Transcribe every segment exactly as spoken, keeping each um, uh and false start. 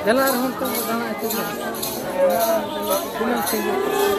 ᱫᱮᱞᱟ ᱟᱨᱦᱚᱸ ᱱᱤᱛᱚᱜ ᱫᱚ ᱫᱟᱬᱟ ᱟᱹᱪᱩᱨ ᱞᱮ᱾ ᱛᱤᱱᱟᱹᱜ ᱥᱟᱺᱜᱤᱧ?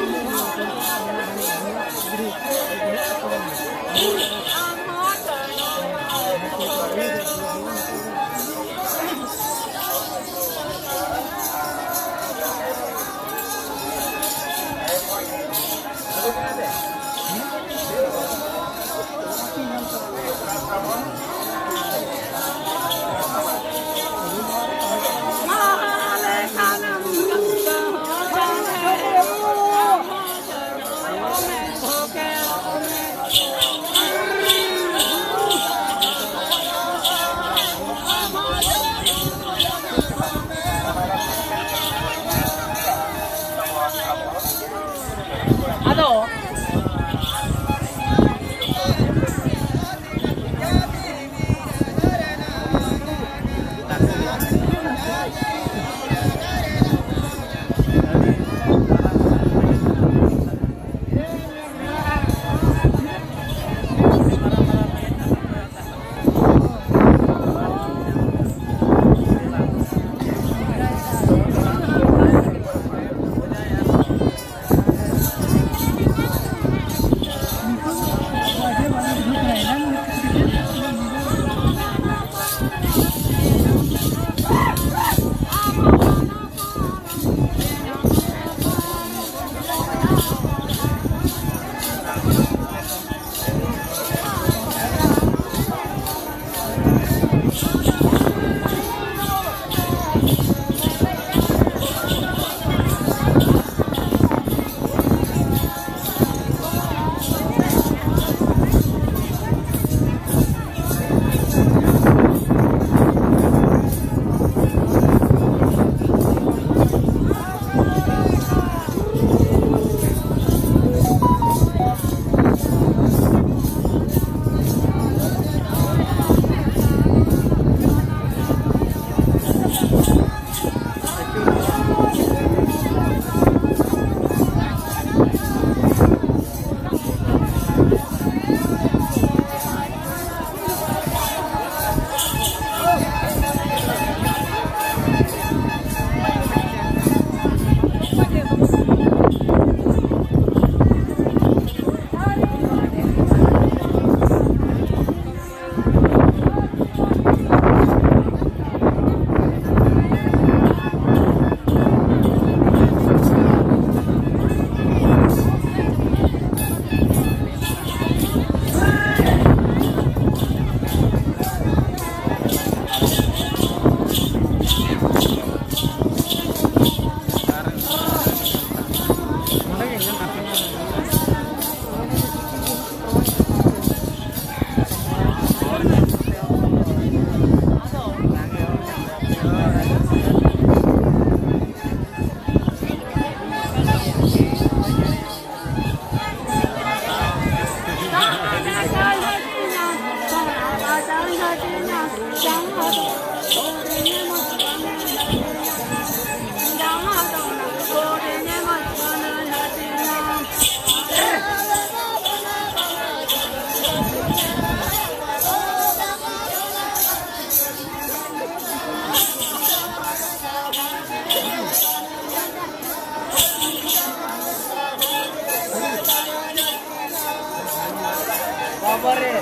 ᱵᱟᱵᱟᱨᱮ,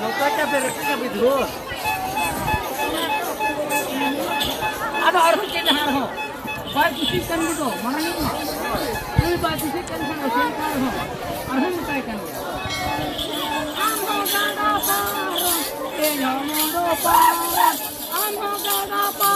ᱱᱚᱝᱠᱟ ᱪᱟ ᱯᱮ ᱨᱟᱹᱯᱩᱫ ᱠᱟᱜ ᱵᱤᱫᱷᱩᱣᱟᱹ᱾ ᱟᱫᱚ ᱟᱨᱦᱚᱸ ᱪᱮᱫ ᱟᱨᱦᱚᱸ? ᱵᱟᱭ ᱠᱩᱥᱤᱜ ᱠᱟᱱ ᱜᱮᱫᱚ, ᱢᱟᱨᱟᱝ ᱧᱚᱜ ᱢᱟ᱾ ᱩᱱᱤ ᱵᱟᱭ ᱠᱩᱥᱤᱜ ᱠᱟᱱ ᱠᱷᱟᱱ ᱫᱚ ᱪᱮᱫ ᱞᱮᱠᱟ ᱟᱨᱦᱚᱸ? ᱟᱨᱦᱚᱸ ᱢᱮᱛᱟᱭ ᱠᱟᱱ ᱜᱮᱭᱟ᱾ ᱟᱢ ᱦᱚᱸ ᱜᱟᱰᱟ ᱯᱟᱨᱚᱢ, ᱤᱧ ᱦᱚᱸ ᱢᱩᱰᱩ ᱯᱟᱨᱚᱢ, ᱟᱢ ᱦᱚᱸ ᱜᱟᱰᱟ ᱯᱟᱨᱚᱢ᱾